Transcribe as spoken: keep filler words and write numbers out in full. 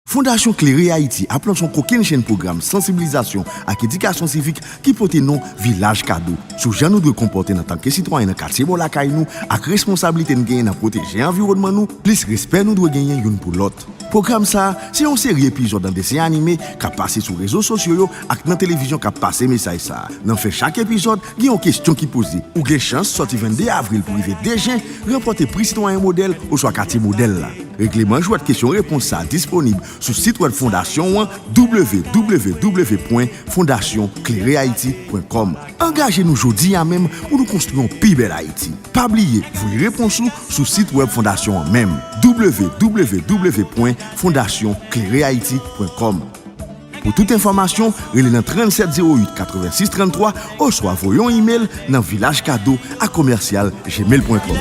Fondasyon Klere Ayiti ap lanse yon kokennchenn pwogram sansibilizasyon ak edikasyon sivik ki pote non Vilaj Kado, sou jan nou dwe konpòte n antanke sitwayen nan katye bò lakay nou ak responsablite n genyen nan pwoteje anviwònman nou, plis respè nou dwe genyen youn pou lòt. Pwogram sa a se yon seri epizòd nan desen anime k ap pase sou rezo sosyo yo ak nan televizyon k ap pase mesaj sa a. Nan fen chak epizòd, gen yon kesyon ki poze. Ou gen chans sòti vennde avril pou rive de jen, ranpòte pri Sitwayen Modèl oswa Katye Modèl la. Regleman jwèt kesyon repons sa a disponib sou sit wèb fondasyon an, w w w pwen fondasyon klere ayiti pwen kòm. Angaje nou jodi a menm pou nou konstwi yon pi bèl Ayiti. Pa bliye voye repons ou sou sit wèb fondasyon an menm, w w w pwen fondasyon klere ayiti pwen kòm. Pou tout enfòmasyon, rele nan trannsenk zewo uit katrevensis tranntwa oswa voye yon imèl nan vilaj kado a komèsyal gmail pwen kòm.